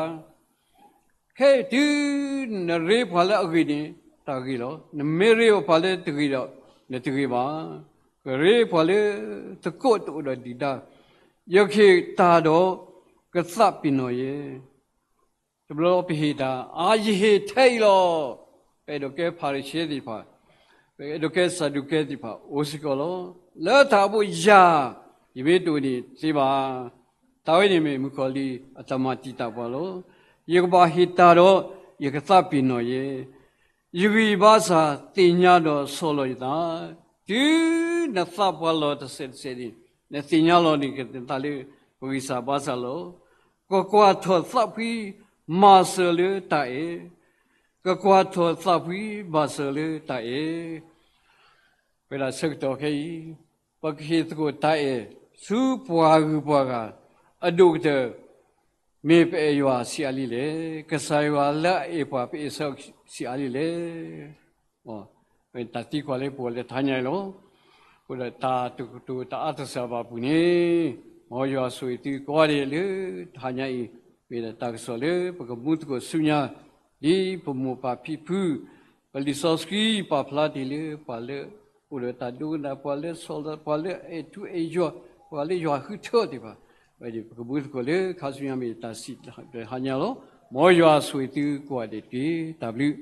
ခဲအံၤတုၤနရ့ပှၤလၢအဂ့ၤန့ၣ် တၢ်ဂ့ၤလီၤ. နမ့ၢ်ရ့ပှၤလၢတဂ့ၤဒီး နတဂ့ၤဘၣ်. ကရ့ပှၤလၢသကိးတအိၣ်ဒီးဒုၣ်ဒါ, ယကဟ့ၣ်တၢ်ဒီးကသးပ့ၤနီၣ်ယဲ. တဘျီပဟ့ၣ်တၢ်, အါ ယဟ့ၣ်ထဲအံၤလီၤ. ပအဲၣ်ဒိးကဲဖၤရံၤၡဲသ့ၣ်တဖၣ်, ပအဲၣ်ဒိးကဲစၤဒူၤကဲသ့ၣ်တဖၣ် အိၣ်စ့ၢ်ကီးလီၤ. လၢတၢ်အိၣ်ဖှိၣ်ယၤ ယမ့ၢ်တအိၣ်န့ၣ်သ့ဘၣ်. တၢ်ဝဲန့ၣ်မ့ၢ်မုၣ်ကီၤလံၢ်အတၢ်မၤတံာ်တာ်ပှၤလီၤ. ယကဘၣ်ဟ့ၣ်တၢ်ဒီး ယကသးပ့ၤနီၣ်ယဲ. ယဂံၢ်ယဘါစၢ်သ့ၣ်ညါဒီးဆီၣ်လီၤယသး, တုၤ နသးပှၢ်လီၤတစဲးတစဲးန့ၣ်, နသ့ၣ်ညါလီၤန့ၣ် ကသးလၢပဂံၢ်စၢ်ဘါစၢ်လီၤ. ကကွၢ်ထီၣ်သးဖှံမၤစၢၤလၢတၢ်အဲၣ်, ကကွၢ်ထီၣ်သးဖှံမၤစၢၤလၢတၢ်အဲၣ်. ဝဲဒၣ်ဆၢကတီၢ်ခဲအံၤ, ပကဟ့ၣ်သကိးတၢ်အဲၣ်ဆူပှၤဂုၤပှၤဂၤ အဒိၣ်ကတၢၢ် မ့ၢ်ပအဲၣ်ယွၤဆံးအါလံလဲၣ်. ကစၢ်ယွၤလၢအအဲၣ်ပှၤ ပအဲၣ်ဆၢဆံးအါလံလဲၣ်. တၢ်သံကွၢ်လၢပဂီၢ်လၢတဟါညါအံၤလီၤ. အဃိဒီးတၢ်တကတိၤတအါတစှၤဘၣ်အပူၤန့ၣ်, မ်ယွၤဆိၣ်ဂ့ၤသုကိးဂၤဒဲးလၢတဟါညါအံၤ, မ့ၢ်ဒၣ်တၢ်ကစီၣ်လၢပကမူသကိးဆူညါ, ဒ်ပမိၢ်ပၢ်ဖံဖု, ပလံာ်စီဆှံပာ်ဖျါတ့ၢ်လၢပှၤလၢအိၣ်ဒီးတၢ်ဒိကနၣ်, ပှၤလၢဆီၣ်လီၤ, ပှၤလၢအအဲၣ်ထူအဲၣ်ယွၤ, ပှၤလၢယွၤဃုထၢအီၤသ့ၣ်တဖၣ်, ဝဲဒၣ်ပကမူသကိးလၢခါဆူညါ မ့ၢ်တၢ်စံးတဟါညါလီၤ. မ်ယွၤဆိၣ်ဂ့ၤသုကိးဂၤဒဲးတက့ၢ်. တၢ်ဘျုး